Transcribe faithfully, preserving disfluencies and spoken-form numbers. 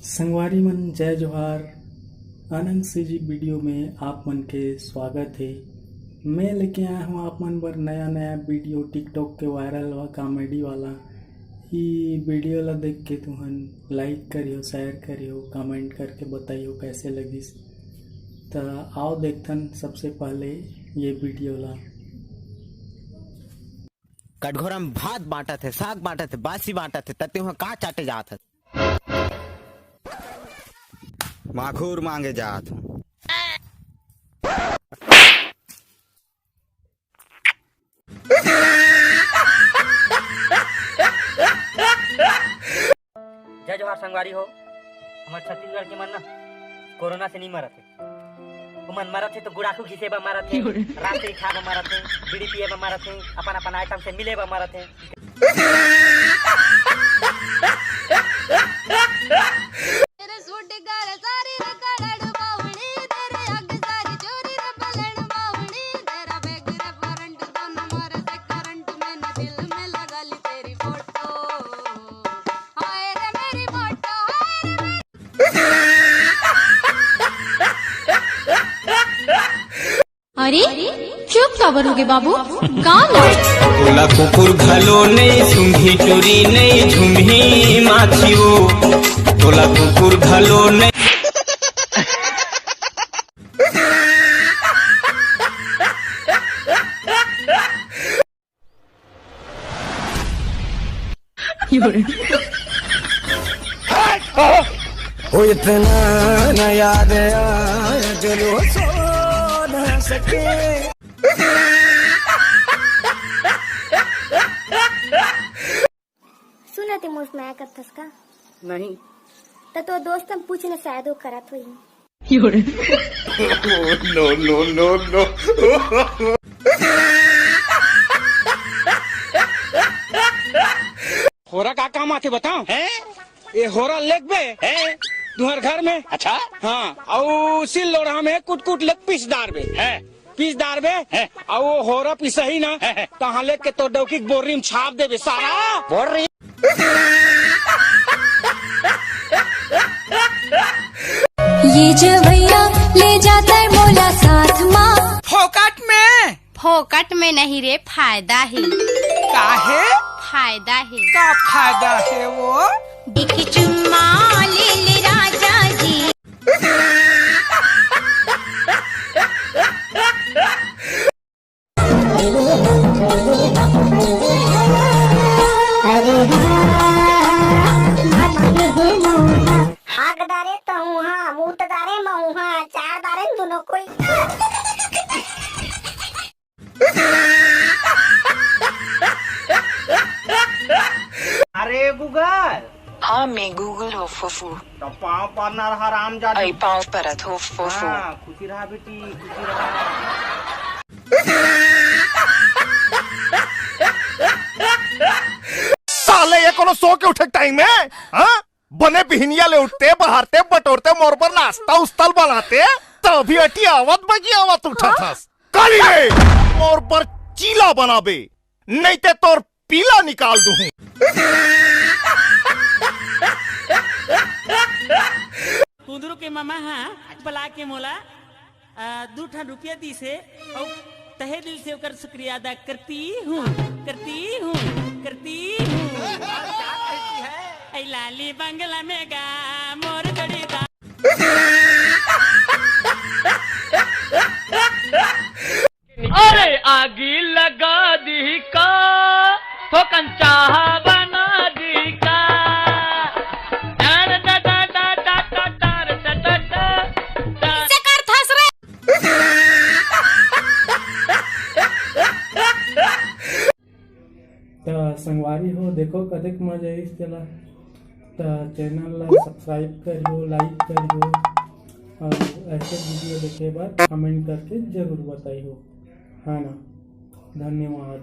संगवारी मन, जय जोहार। आनंद सीजी वीडियो में आप मन के स्वागत हे। मैं लेके आया हूँ आप मन बर नया नया वीडियो, TikTok के वायरल व कॉमेडी वाला। ई वीडियो ला देख के तुहन like करियो, share करियो, comment करके बताइयो कैसे लगिस। त आओ देखथन सबसे पहले ये वीडियो ला। कटघोरा में भात बांटत हे, साग बांटत हे, बासी बांटत हे, त तेंहा का चाटे जात हस? माखुर मांगे जात हूँ। जय जोहार संगवारी हो। हमर छत्तीसगढ़ के मन ना कोरोना से नहीं मरत हे। ओमन मरत हे तो गुड़ाखू घिसे बर मरत हे, रात्रि खा बर मरत हे, बीड़ी पिए बर मरत हे, अपन अपन आइटम से मिले बर मरत हे। अरे, चुप काबर होगे बाबू? गाँव ला। तोला कुकुर घलो नहीं, सूंघी टूरी नहीं, झुमही माछी वो। तोला कुकुर घलो नहीं। हो इतना न याद आया, जो सो न सके। सुन, ते मोर से मया करथस का? नहीं। त तो दोस्त हम पूछ न, शायद वो करत होही। No, no, no, no। होरा का काम आथे बताओ? हैं? ये होरा लेगबे हैं? तुहर घर में। अच्छा। हाँ, अउ सिल लोढ़ा में कुट कुट लेग पीस डारबे हैं? पीस डारबे हैं? अउ वो होरा पिसही ना, हैं, हैं। तहाँ लेग के तोर डौकी के बोर्री में छाप देबे सारा। बोर्री। ये जवैया ले जाता है मोला साथ मा। फोकट में। फोकट में नहीं रे, फायदा हे। काहे? फायदा हे। का फायदा हे वो? देखी चुम्मा ले ले राजा जी। हाग डारे तहूहा, मूत डारे महूहा, चार डारे दुनो कोई। अरे गूगल। हाँ, मैं गूगल हो फुफू। तो पाँव परना रहा राम जादू। आई पाँव परत हो फुफू। हाँ, खुशी रहा बेटी, खुशी रहा। साले, ये कोनो सो के उठे टाइम है? हाँ, बने बिहनिया ले उठते, बहारते, बटोरते, मोर बर नाश्ता उस्ता ल बनाते, तभी अटी आवत बगी आवत उठत हस। काली रे, मोर बर चीला बनाबे, नहीं ते तोर पीला निकाल दूँ। कुंदरू के ममा हा बला के मोला आ, दू ठन रुपया दीस हे अउ तहे दिल से ओकर शुक्रिया अदा करती हूँ, करती हूँ, करती हूँ। ऐ लाली बंगला में गा मोर जोड़ीदार। अरे आगी लगा दी का, थोकन चाहा बना दी का। त संगवारी हो, देखो कतेक मजा आइस तेला। त चैनल ला सब्सक्राइब करियो, लाइक करियो और ऐसे वीडियो देखे बर कमेंट करके जरूर बताइयो, है ना। धन्यवाद।